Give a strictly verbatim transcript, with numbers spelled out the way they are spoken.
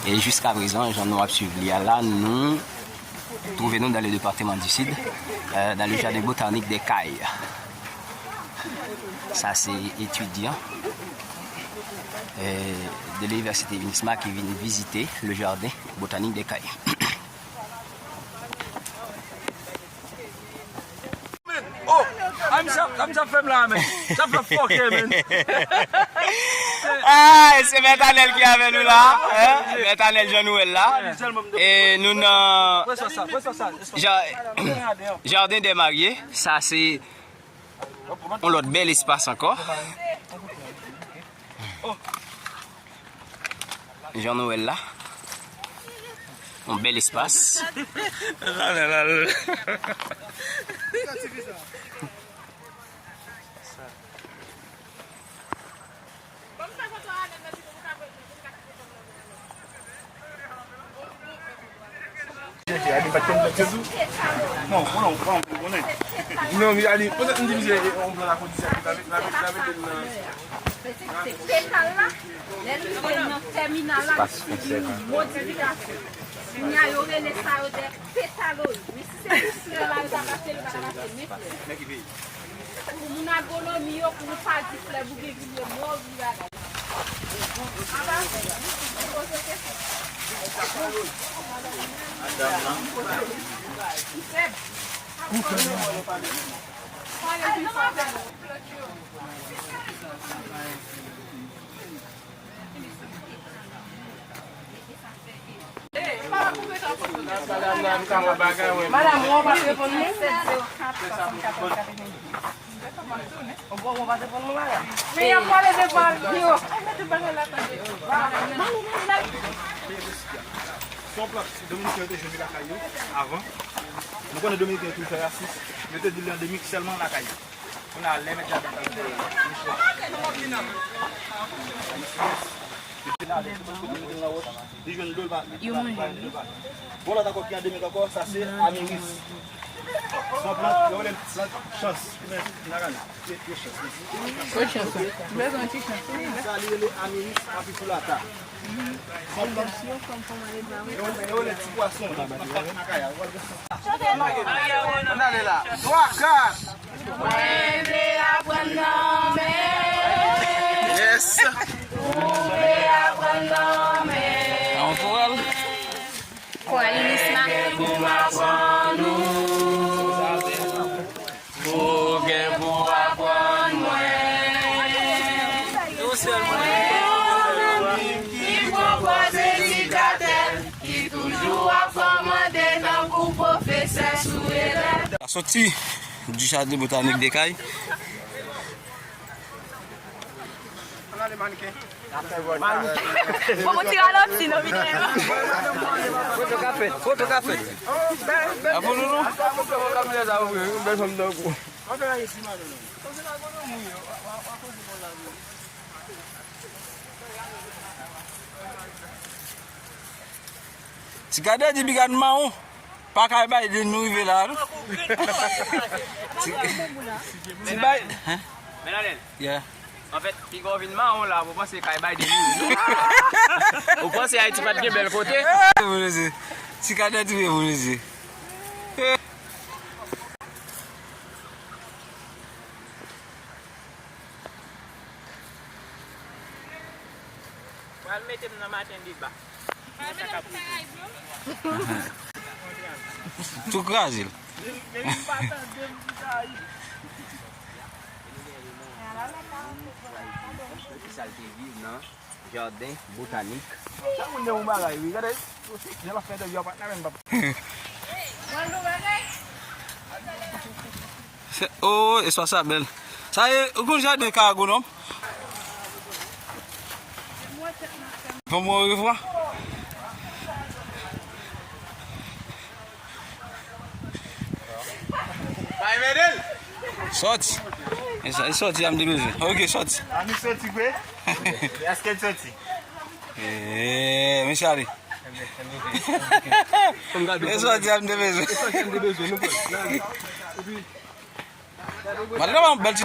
E jiska prezan, jan nou ap swiv li a la, nou twouve nou dans le département du Sud, euh, dans le jardin botanique des Cayes. Sa se etidyan, euh, de l'université UNISMA ki vin vizite le jardin botanique des Cayes. Oh, a m sa, a m sa fè m la, men. Sa fè fòkè, men. Ah, se Mèt Anèl ki avè nou la, hein? Mèt Anèl Jean Noël la. E nou nan ja-, Jardin des Mariés. Sa se yon lòt bèl espas ankò. Jan nou wè l la. Yon bèl espas. Non, non, non, non, non. Non, mi ali, poze m divize yon plan la kondisyon la, la, la, la, la. Se petal la, lè l rive nan tèminal la, li sibi yon modifikasyon. Kounye a, yo rele sa yo de petaloid. Men si se pou flè la, yo ta mache, yo pa ta mache, men flè. Pou moun agwonomi yo, pou nou pa di flè Bougenvil yo move bagay. Madanm, ou pa t reponn mwen? Ou pa t reponn mwen, madanm? Men y ap pale devan yo. Se yon plant Dominiken yo te jwenn lakay yo avan. Nou konnen Dominiken yo toujou fè rasis. Yo te di l andemik sèlman lakay yo. Kounye a, lè mèt jaden an li jwenn dlo, l pa, li jwenn dlo, l pa. Bon, lòt ankò ki andemik ankò, sa se amiris. Se yon plant, yo rele l plant chans. Ou byen, ou byen chans, mèsi. Sa, li rele amiris apiculata. Yo, yo, lè ti pwason, la, ba, yo, nan kay la, yo, ann ale la. Twa, kat. Mwen vle aprann nan men. Yes. Mwen vle aprann nan men. An koral. Koral UNISMA. Pou m aprann ou. Ou gen pou aprann mwen. Mwen yon moun ki pran pòz edikatè, ki toujou ap kòmande tankou pwofesè sou elèv. Sa soti du jardin botanique des Cayes. Bon, mwen ti ralenti non videyo. Foto ka fèt, foto ka fèt. Apo nou non. Ti gade di bigad mawon. Pa kay bay de nou rive la non. Ti, ti bay, hein? Men Anèl. Yeah. Anfèt, piga w vin mawon la, ou panse kay bay de nou. Ou panse Ayiti pa t gen bèl kote? Ti kadè touye pou mesye. Pral mete m nan maten deba. Tou kraze l. Sa l te viv nan jaden botanik. Sa moun de yon bagay, wi. Gade, jan l ap fè entèvyou a, patnè menm pap. Se, oh, espas sa bèl. Sa e, ou konn jaden ka agwonòm? Fò m wè w refwa. Sòti. E sa, e sòti a m te bezwen. Ok, sòti. Annik sòti vre? Èske l sòti? Eee, mesye ale. E sòti a m te bezwen. Malgre yon bèl ti